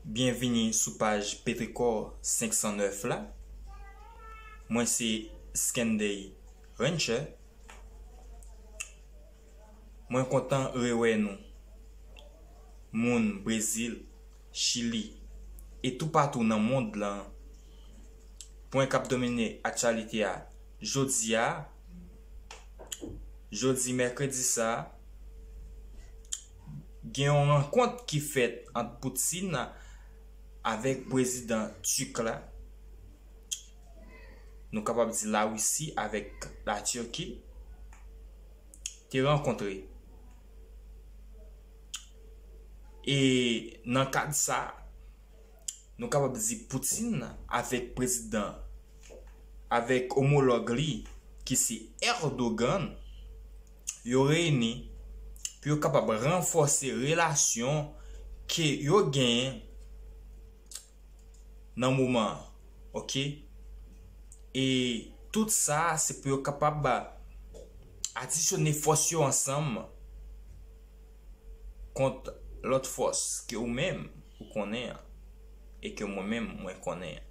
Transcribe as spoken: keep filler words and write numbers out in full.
Byenvini sou paj Petrikò senk san nèf la. Mwen se Skenday Rancher. Mwen kontan rewè nou, moun Brezil, Chili, e toupatou nan mond lan. Pwen k ap domine aktyalite a jodi a, jodi mèkredi sa, gen yon rankont ki fèt ant Putin avèk prezidan tik la, nou kapab di Larisi avèk Latirki, te rankontre. E nan kad sa, nou kapab di Putin avèk prezidan, avèk omològ li ki se Erdogan, yo reyini pou yo kapab ranfòse relasyon ke yo genyen nan moman an, oke? E tout sa, se pou yo kapab adisyone fòs yo ansanm kont lòt fòs ke ou menm ou konnen an, e ke mwen menm mwen konnen an.